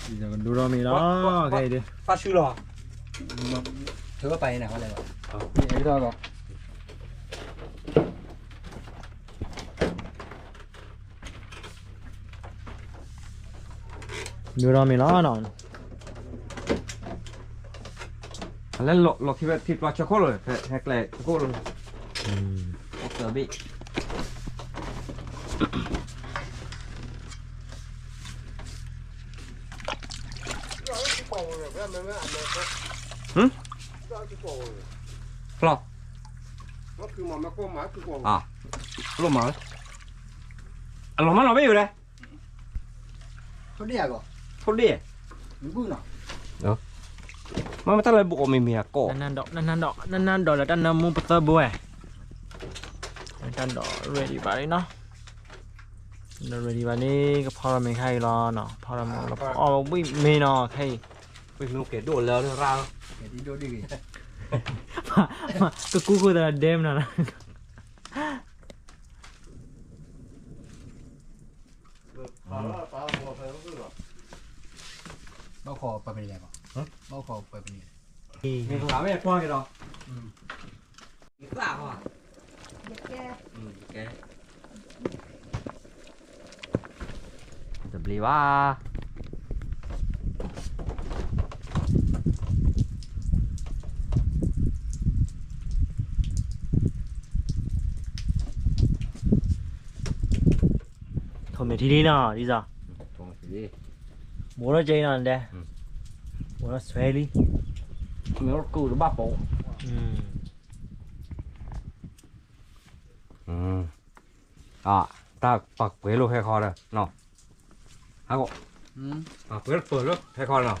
ဒိၣ်ထီၣ်မ့ၤလီၤ, ခဲအံၤဒ်, ဖးဆူလီၤ, ထုးပာ်အံၤနၤ, ဒိၣ်ထီၣ်မ့ၤလီၤနီၤ, လၢလီၤခံဖဲထံပျီဆၢခိၣ်လီၤ, ဟဲကျဲဆၢခိၣ်လီၤ, အိၣ်သၢဘ့ၣ် ဖျီၣ်, အလီၤမးနီၤဘ့ၣ်ယိၤလဲၣ်, ထိၣ်ဒ့ၣ်, မ့ၢ်တၢ်လၢဘိးအီၣ်မ့ၤမ့ၢ်အကီၢ်, နနၢ်ဒီးလၢတၢ်နၢမူပသၢဘိဝဲ, တၢ်ဒိး ready ဘၣ်လံနီၤ, ဒိး ready ဘၣ်န့ၣ် ကဖီထီၣ်မ့ၤခါအံၤလီၤနီၤ, ဖီထီၣ်မ့ၤလီၤ ဖီအီၣ်ဝံၣ်မ့ၤနီၤ ခဲအံၤ, ဝံၣ်မ့ၤကဲဒိၣ်လၢရၣ်, ကကူဃိသးဒဲမနီၤ, ဘၣ်ဃီပပန့ၣ်လဲၣ်, ဘၣ်ဃီပပန့ၣ်လဲၣ်, မ့ၢ်ကွၢ်က့ၤဒီး, တဘျီဘၣ်, ထိၣ်မဲာ်ထံလံနီၤ ဒ်သိး, ဘိးထီၣ်ကဲနီၤဒဲး, ဘိးထီၣ်ဆွဲလံ, မ့ၢ်အိၣ်တကူတဘၣ်ပိာ်, တၢ်ပာ်ကွဲးလိာ်ဖဲခီဒီးနီၤ, ပာ်ကွဲးလိာ်ပၢၢ်လိာ်ဖဲခီနီၤ,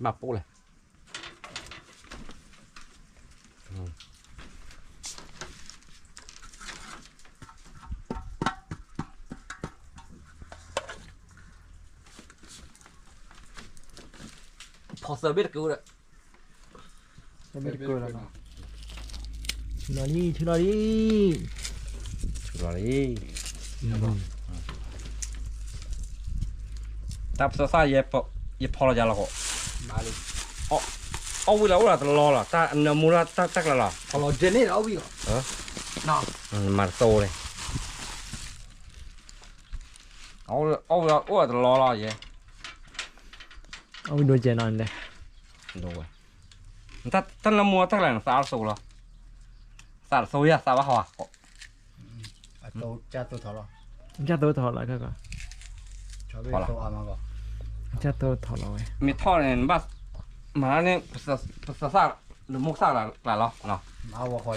ဘၣ်ပိာ်လဲၣ် ဖီသၢဘ့ၣ်တကဒီး, သၢဘ့ၣ်တကဒီး, ဆူလီၤလံ ဆူလီၤလံ, ဆူလီၤလံ, တၢ်ပသၢသၣ် ယဖီလီၤယါလီၤဃိး, အီၣ်ဝံၤလီၤအိၣ်ဒီးတလီလီၤ တၢ်နၢမူလၢတၢ်ကျါလီၤ, ဖီလီၤဒဲန့ၣ်အီၣ်ဝံၤလီၤ, မၤတသိလီၤ, အီၣ်ဝံၤလီၤအိၣ်ဒီးတလီလီၤယဲ, အီၣ်ဝံၤဒိကဲနီၤ, တၢ်နၢမူတၢ်ကျါန့ၣ် သးအီၣ်တသိလီၤ, သးတသိယါ သးဘၣ်ဟီ, ကၢ်သိထီၣ်လီၤ, ကၢ်သိထီၣ်လီၤဝဲ, မ့ၢ်ထီၣ်န့ၣ် နဘၣ်မၤန့ၣ် ပသၢသၣ် နမိၢ်သၣ်ကျါလီၤ, မၤဝဲဃီလီ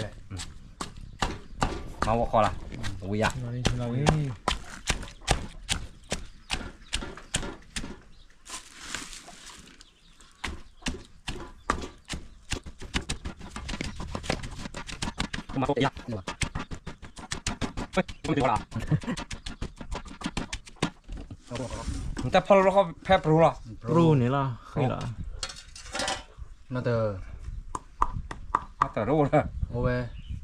ၤ, ဝံၤယါ နတၢ်ဖီၣ်လီၤဖဲပရူလီၤ, ပရူန့ၣ်လီၤ, နတၢ်တအိၣ်လၢ, အိၣ်ဝဲ,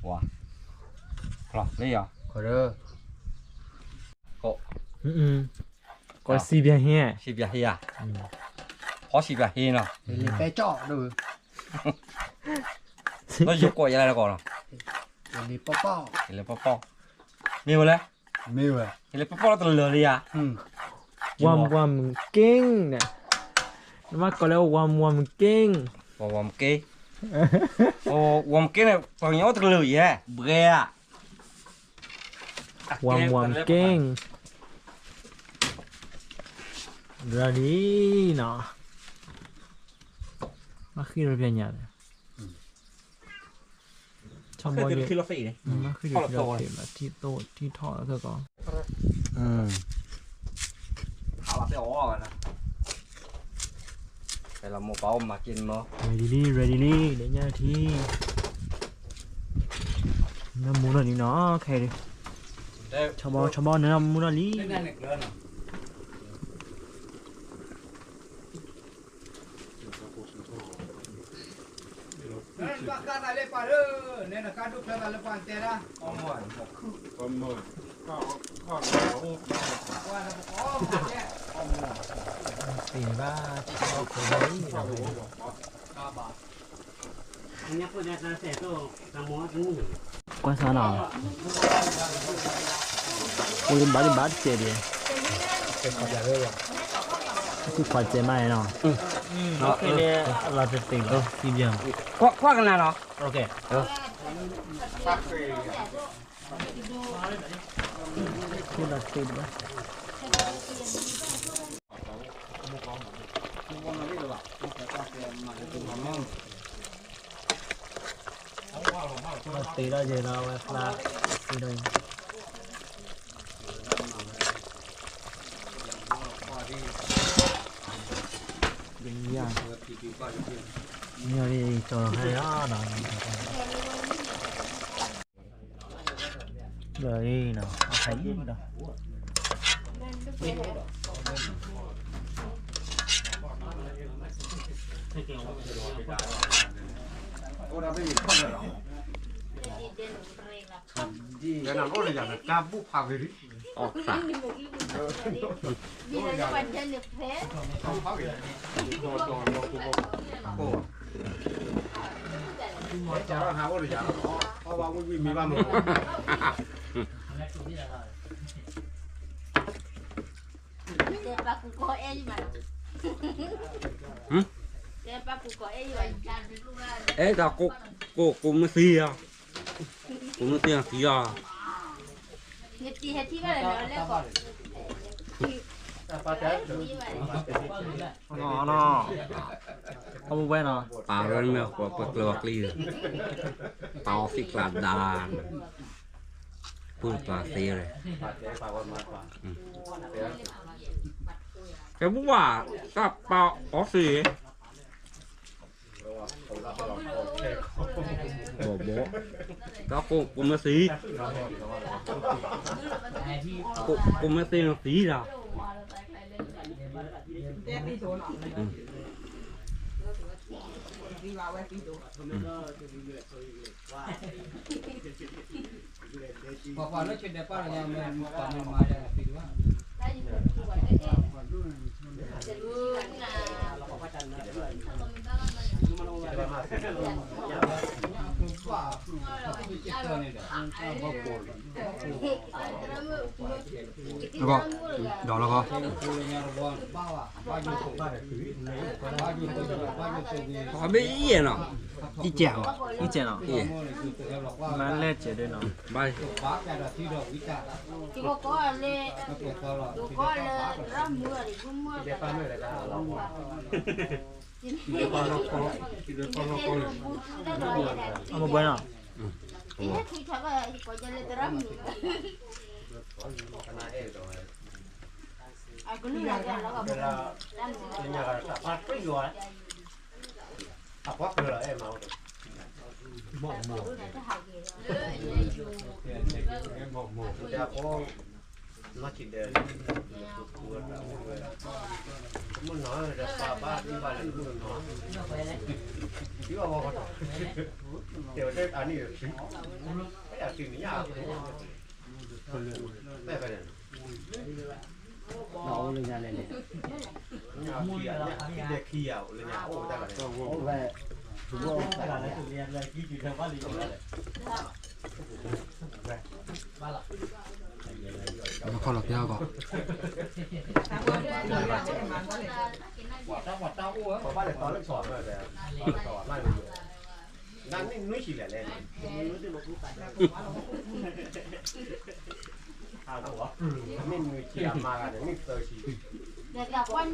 ဝါ, လီၤလၢယၤ, ကိးစံးပဟ့, စံးပဟ့ဧါ, ဖီစံးပဟ့နီၤ, လၢယကိး ယၤလၢကိးနီၤ, လၢပီၣ်ပီၣ်, မ့ၢ်ဝဲလဲၣ်, မ့ၢ်ဝဲ, လၢပီၣ်ပီၣ်လၢတလၢာ်လၢယၤ, ဝါမူဝါမူက့န့ၣ်, နဘၣ်ကိးလၢဝါမူဝါမူက့, ဝါမူက့, ဝါမူက့န့ၣ် ပှၤကညီအိၣ်တကလုာ်ယဲ, ဘှဲဧါ ဝါမူဝါမူက့, ရၤလံနီၤ, ဘၣ်ဃ့ၢ်ဒီးပညါ, ဘၣ်ဃ့ၢ်ဒီးခံလီၤဖဲအံၤ, ဘၣ်ဃ့ၢ်ဒီးခံလီၤဖဲအံၤ, ထံၣ်သိၣ်ထံၣ်ထီၣ်လၢခဲကီး, ready လံ ready လံ လၢညါထံ, နမူထီၣ်လံနီၤ ခဲအံၤ, ဆီဘီ ဆီဘီ နမူထီၣ်လံ. ဘၣ်ဃးသးလၢပှၤဧၢ, နဲနဃါဒိၣ်ဖျၢသးလၢပှၤတဲဒၣ်, သ့ၣ်ဘၣ်, ကွၢ်စၢ်နီၤ, အိၣ်လၢဘၣ်ဒံးဘၣ်တကဲဒံး, သူၣ်ခွါစဲမးနီၤ, လီၤတသ့လီၤ, ကွၢ်ကနၤနီၤ, သ့ဒီးယဲလီၤဝဲဖျါ, သ့ဒီးယဲ, မ့ၢ်အီၤဒ်အံၤကၠီၤလီၤခါလီၤဒီး လၢအံၤနီၤ, အခါအံၤဒီး, အိၣ်ခါ အဲၣ်ဒိးကိးမ့ၢ်သံအီၤ, ကိးမ့ၢ်သံအီၤသံအီၤ, အဝဲနီၤ, ပာ်ဝဲမ့ၢ်ပှၤပကျၢၤအကျံၤ, ပာ်အီၤသံကျးဒါ, ပူၤပာ်သ့လဲၣ်, ကဲပူၤဘၣ်, တၢ်ပာ်အီၤသ့, ဘီဘီ, တၢ်ကိးကိးမ့ၢ်သံ, ကိးမ့ၢ်သံနသံလီၤ. အမ့ၢ်အံၤနီၤ, အံၤနီၤ, မၤလဲၢ်စဲးဒ်နီၤ, ဘၣ် အမ့ၢ်ဘှဲနီၤ, နခီလီၤဖဲအဂီၢ်, ပှၤတၢ်အိၣ်ဝဲ ပှၤဘၣ်လဲၤတီလၢကဆီၣ်မ့ၢ်, နနွံဆံလဲၣ်လဲၣ်, နနွံဆံအမါဂၤန့ၣ် နသၢဆံ, ပကီၢ်, ပှၤ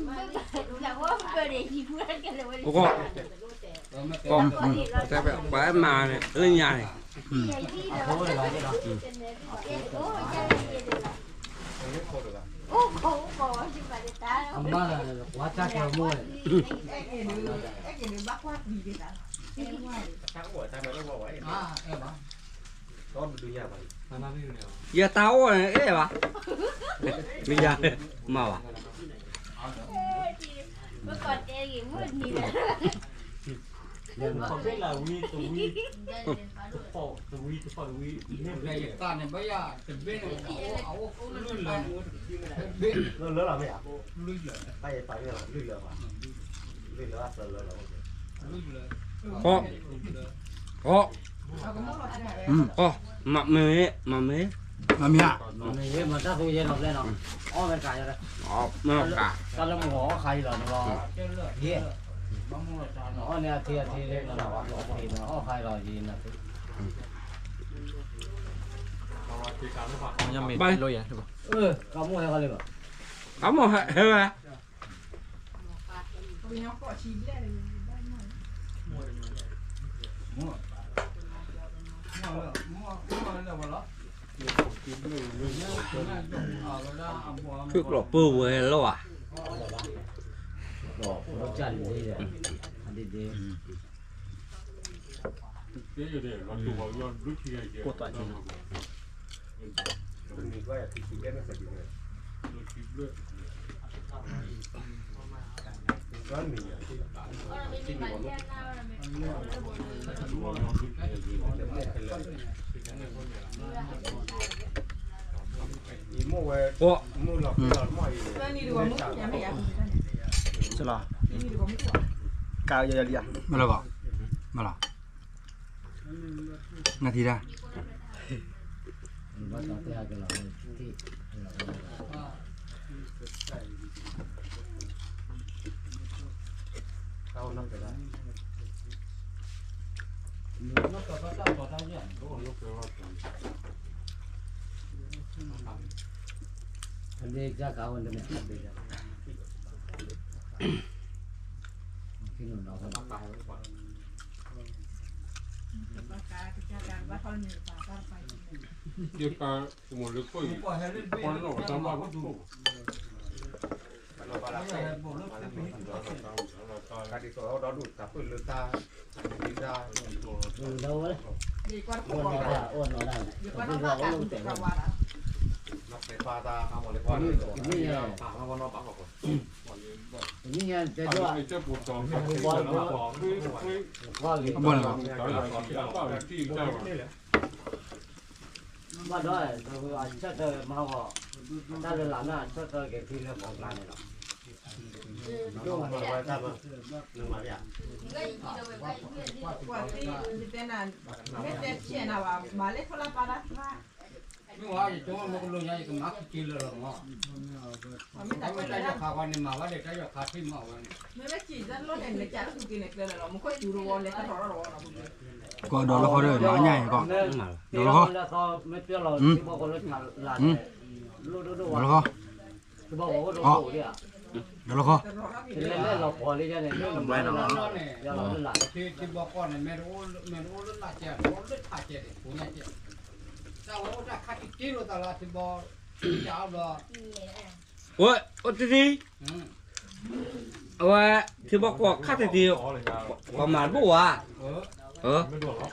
အဲၣ်မၤန့ၣ် လၢညါန့ၣ်, ယတၢ်အိၣ်န့ၣ်အဲၣ်ဘၣ်, မ့ၢ်ယၤ, မၤဘၣ်, မ့ၢ်ကီၢ်တဲဂ့ၤမုၢ်နံၤလၢ တဘ့ၣ်လၢဝံတဝံ, တဖီတဝံ, တဖီတဝံ, မ့ၢ်ဘဲယသးန့ၣ် ဘၣ်ယၤတဘ့ၣ်န့ၣ် အအိၣ်လွံၢ်လၢန့ၣ်, လွံၢ်လၢ, လွံၢ်လၢ, လွံၢ်လၢ, လွံၢ်လၢ, ကီ, ကီ, မ့ၢ်, မ့ၢ်, မ့ၢ်ဧါ, မ့ၢ်တၢ်ဖိယဲၢ်နီၤဖျဲၣ်နီၤ, အီၣ်ဝဲတခါ, တၢ်လၢမုၢ်ဂီၤအီၣ်ခါအံၤလီၤန့ၣ်လီၤ, ယဲၢ်, အီၣ်န့ၢ်အထံအထံလၢနီၤ, အီၣ်ခါအံၤလီၤယဲၢ်နီၤ, ဘၣ်, ကမ့ၢ်ဟဲဝဲ ခုၣ်ကျိးပၢဝဲလီၤဧါ, ကိၢ်သွးကၠိ, အိၣ်, ကယလံ, မ့ၢ်လီၤ, မ့ၢ်လီၤ, နထံၣ်ဒၣ် ယပာ်မ့ၢ်လၢခိၣ်အံၤ, ပှၤလီၤတၢ်ဘၣ်ခိၣ်, တၢ်ဒ်သိးဒီဒူၣ်တၢ်ပၢၢ်လၢတၢ်, တၢ်, နီၢ်ပဲာ်ဖးတၢ်, နီၢ်ပဲာ်ဖးတၢ်, ဘၣ်ဒီး အဆၢထၢၣ်မၤဂီၢ်, တၢ်လၢလၢ်န့ၣ်အဆၢထၢၣ်က့ၤဖံလၢပှၤကျါန့ၣ်လီၤ, ပှၤသံ, ယတဲနၤ, မ့ၢ်တဲဆဲးနၤဘၣ်, မ့ၢ်ဝဲယတိၢ်မ့ၢ်ကလိညါ ယကမၤခံက့ၤလၢာ်လီၤမး, မ့ၢ်တၢ်ယီၢ်ခါဃီန့ၣ် မၤဝဲဒီးတၢ်ယီၢ်ခါထံၣ်မးဝဲန့ၣ်, မ့ၢ်ဝဲကံၣ်တၢ်လီၢ်န့ၣ် နကးလၢသူက့ၤန့ၣ်ကျဲလၢာ်လီၤ, မူခိၣ်စူၤတဝီလဲၤတရီတဝီနီၤ, ကီးဒီးလီခီဒီး မၤညါအံၤကီး, ဒီးလီခီ, ဒီးလီခီ, ဒီးလီခီ, ဝဲအိၣ်တထံၣ်, အဝဲ ထံဘီကွီၢ်ခါတံၢ်တံၢ်, ပှၤမၤတဘၣ်ဝဲ, ပှၤမၤတဘၣ်ဝဲ,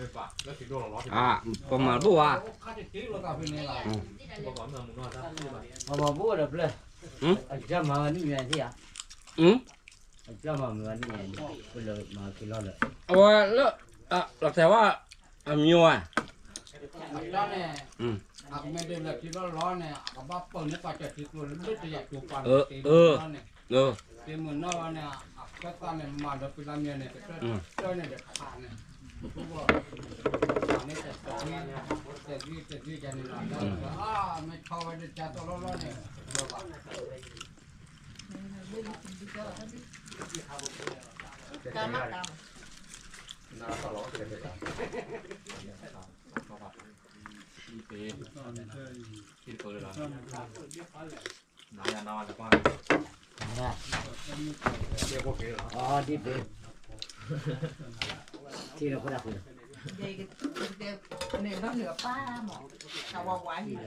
ပှၤမၤတဘၣ်ဝဲ, အကမၤဝဲနံၣ်ညါ, အကမၤမၤဝဲနံၣ်ညါ, ပလၢမၤက့ၤလီၤလၢ, အဝဲလၢ, လီၤတဲာ်ဝဲ, အမံၤဝဲ အတၢ်န့ၣ်, အကမ့ၢ်ဒ်လဲၣ်ထံလီၢ်လီၤန့ၣ် အကဘၣ်ပၢၢ်န့ၢ်ပှၤကၢၢ်ထံကျိလၢတယာ်ကၠိပှၤန့ၣ်, န့ၣ်, တမုၢ်နီၢ်ဝဲန့ၣ် အ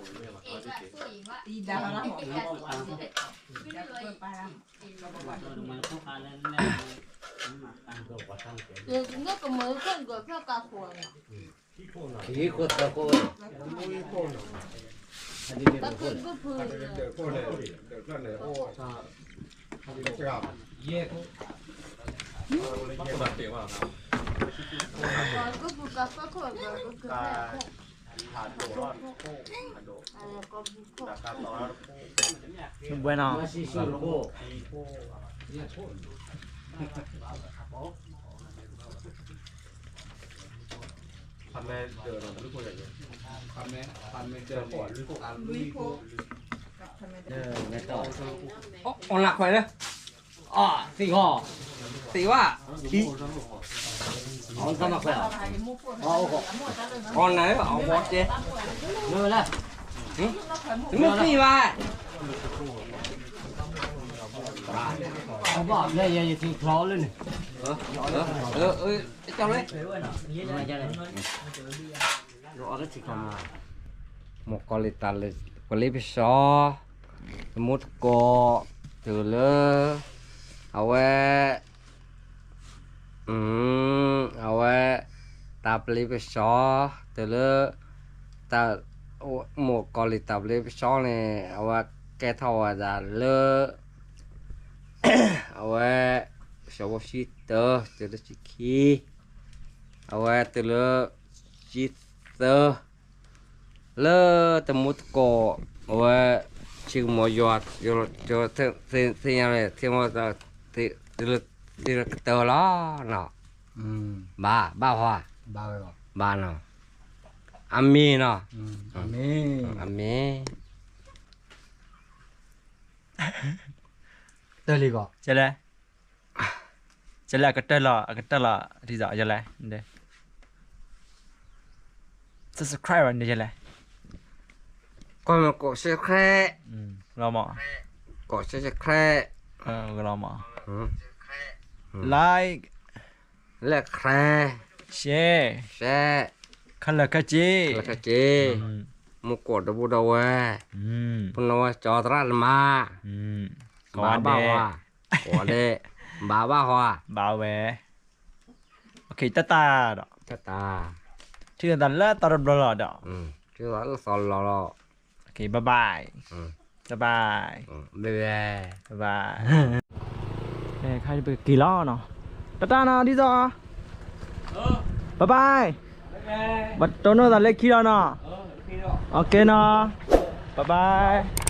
ခွဲးသးန့ၣ် မၤဒီးပလၢမ့ၢ်န့ၣ် ကတၢၢ်န့ၣ်ဒီးခးန့ၣ်, န့ၣ်တသံ, တသံတသံန့ၣ်လီၤ, မ့ၢ်ထီဝဲဒၣ်ကၢ်တီလီၢ်လီၢ်န့ၣ်, ဘၣ် ယဲၢ်ခိၣ် ဝဲနီၤ အီၣ်လၢခွဲးလၢ အီၣ် သ့ၣ်ဂီၤ သ့ၣ်ဝါ ထံ အီၣ်တၢ်မၤခွဲး အီၣ် အီၣ်နၤ အီၣ်ဘီကဲ မ့ၢ်သ့ၣ်ဘၣ် အဘၣ်ဖဲယဲယထံချီလၢန့ၣ် ကၠီလၢ မိၢ်ကီၤလံၤတၢ်လၢပလ့ပစီ တမူတကိး တုၤလၢ အဝဲ အဝဲ တၢ်ပလ့ပစီ တုၤလၢ တၢ် မိၢ်ကီၤလံၤတၢ်ပလ့ပစီန့ၣ် အဝဲကဲထီၣ်ဝဲဒၣ်လၢ အဝဲ စီၤဘိၣ်ဆံတၢ တုၤလၢဆံခံ အဝဲတုၤလၢ ဆံသၢ လၢတမူတကိး အဝဲ ဆံကမီၤယွၤ သ့ၣ်ညါန့ၣ် တုၤလၢကတၢၢ်လီၤနီၤ ဘၣ် ဘၣ်ဟီ ဘၣ်နီၤ အမ့ၢ်နီၤ အမ့ၢ် တၢၢ်လံကီး ကလဲၣ် ကလဲၣ် အကတၢၢ်လီၤ အကတၢၢ်လီၤ ဒ်သိး ကလဲၣ် subscribe ဘၣ်န့ၣ် ကလဲၣ် comment ကိး subscribe လီၤမး ကိး subscribe လီၤမး like like share share ခဲလၢာ်ခဲဆ့ ခဲလၢာ်ခဲဆ့ မူကိးဒီပုၢ်ဒီဝဲၢ် ပနီၢ်ဝဲကၠီသရၣ်သမါ ဘၣ်ဘၣ်ဟီ ကိးဒဲး ဘၣ်ဘၣ်ဟီ ဘၣ်ဝဲ တၢ်တၢ်ဒီး တၢ်တၢ် ထံၣ်လိာ်သးလၢသီတဘျီလီၤဒီး ထံၣ်လိာ်သးလၢသီလီၤလီၤ bye bye bye bye bye ခါပကက့ၤလီၤနီၤ တၢ်တၢ်နီၤ ဒ်သိး bye bye ပတိၢ်နီၣ်သးလၢခံလီၤနီၤ ok နီၤ bye bye